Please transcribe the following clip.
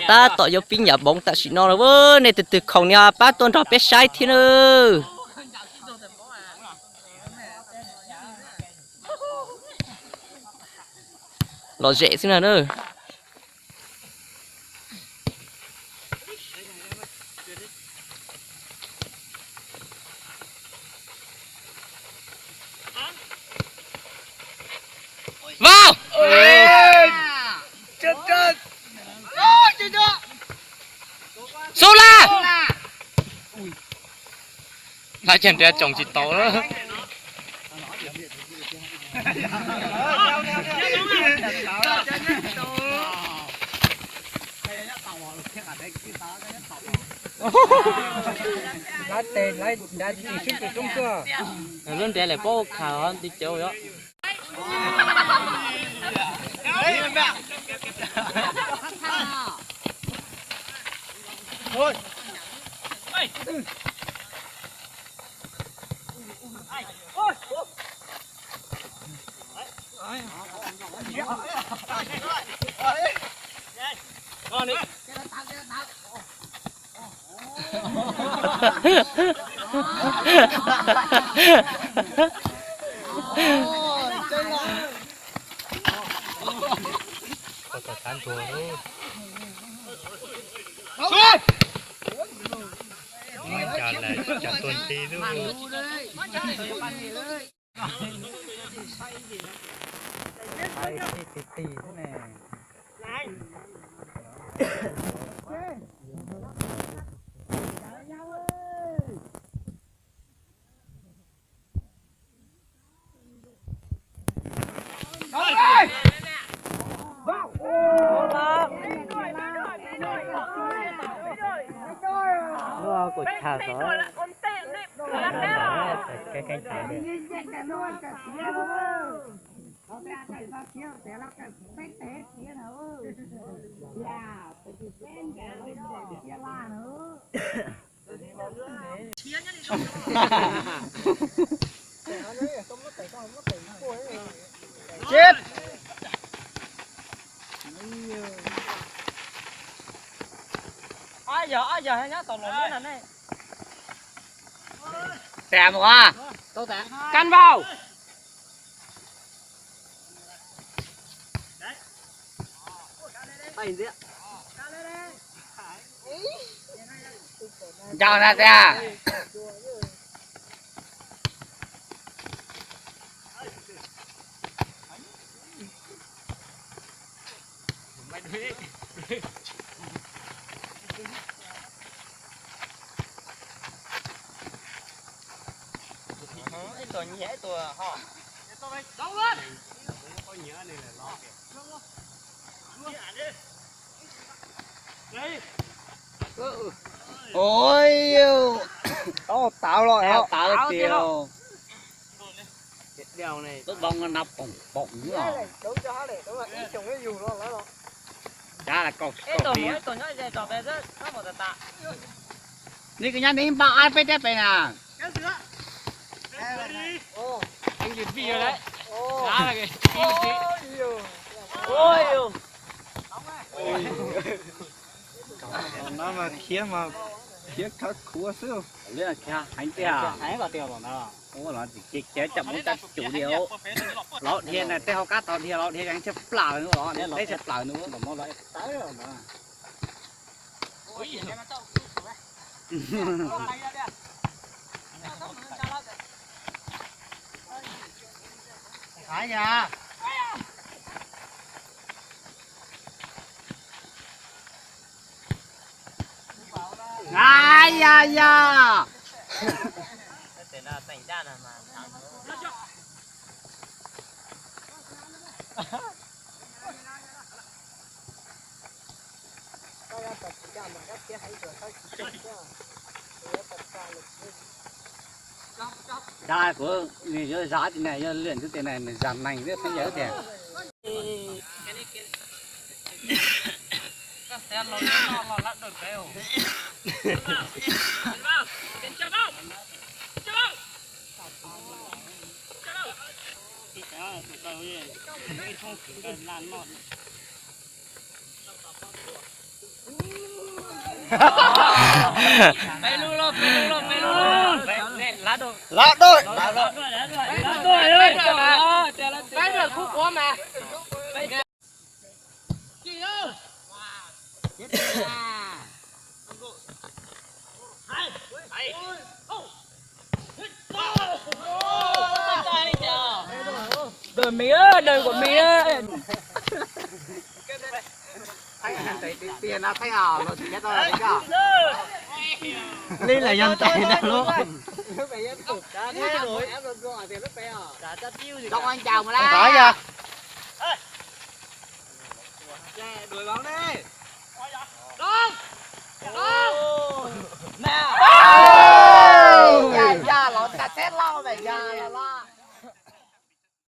Tab tom yuav pib nyam npoov tam sim no lawm, nej tus twg khoom no pab tuaj nrog peb saib thiab na. Lom zem xwb na. Vau! Xub la! Lab cag nrad tsoom tsis tau. Lub nrad lawm paub khaws nti cauv os. Lub kuv tshaj xov, keeb keeb tas li. Chết. Ob yog, ob yog nyob tau los liab no ne. Tẹt mus a. Căn vào. Ncaug na tia. Ib tug nyiam ib tug ho. Ôi, tao táo lọ, táo tiều. Táo bông nó nắp pỏng pỏng nữa. Cá là cột, cột đi. Nws kuj nyab nws npau ai peb teb pem na. Ib li pij lawm. Ib li pij. Ôi. Nó mà khiếp mà khiếp khá khua xwb. Lưới là khiếp hãnh tiag. Hãnh vào tiều rồi đó. Ủa, nó chỉ khiếp chậm muốn cắt chủ điều. Ló dhia này, teb hauv kab tau dhia, ló dhia gắn chép plau nữa, ló teb chép plau nữa. Ai da. Ai da da. Dag kuv nws yuav zam tis nais, yog lwm tus tis nais nws zam nees thiab pheej yawg tias. Lab đôi. Đời mình á, đời của mình á. Li là dân tệ nào luôn. Có anh chào mà. Có kìa. Đuổi bóng đi. Ôi, da, da, lộn, da, xét lâu vậy, da.